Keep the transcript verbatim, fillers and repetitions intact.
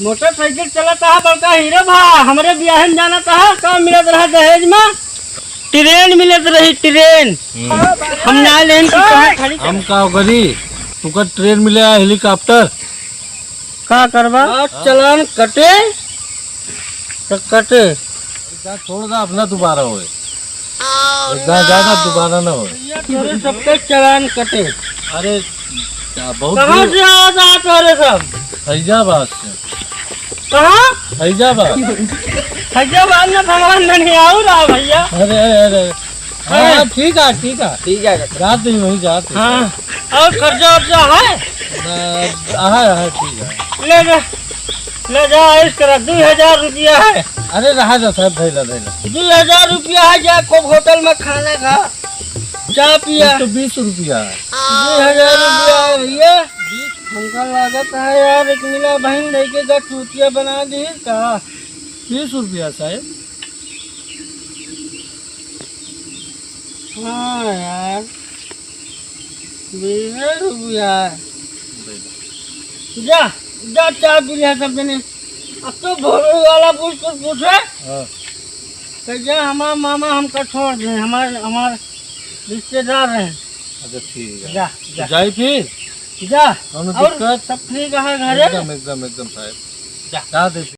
मोटरसाइकिल चलत हा बड़का हीरो भा, हमरे बियाहे में जानत हा, का मिलत रहा दहेज में? ट्रेन मिलत रही, ट्रेन। हम्म। हम ना लेन की कहाँ खड़ी हम का करी? तुका ट्रेन मिले, हेलीकॉप्टर। का करबा? आज चालान कटे, तो कटे। जा, छोड़ दा, अपना दोबारा होए। जा, जा ना, दोबारा ना होए। भैया, तोरे सबके चालान कटे। अरे, क्या बहुत कहाँ दूर से आवत हा तोरे सब? फैजाबाद से। कहाँ? फैजाबाद। फैजाबाद में भगवान नहीं आऊ रहा भैया। अरे, अरे, अरे, अरे। हाँ, अरे। हाँ, ठीक है, ठीक है। ठीक है। जात ही वहीं जात ही। हाँ, और खर्चा वर्चा है? ना, है, है, ठीक है। ले जा, ले जा, ऐश करा, दुई हजार रुपया है। अरे, रहा जा साहब, धैला, धैला। दुई हजार रुपया है, जा खूब होटल में खाना खा, चाय पिया। ये तो बीस रुपया है। दुई हजार रुपया है भैया। हमका लागत है यार, एक मिला बहन लेके गा चूतिया बना दी का? बीस रुपया साहब। हाँ यार, बीस रुपया। जा, जा चाय पी लिया सब जने। अब तो भोरे वाला पूछ कुछ पूछे। हाँ। तो जा, हमार मामा हमका छोड़ दे, हमार, हमार रिश्तेदार हैं। अच्छा, ठीक है। जा, तो जा। जाई फिर? जा। कौनो और दिक्कत? सब ठीक है घरे? एकदम, एकदम, एकदम साहब। जा। जा दे।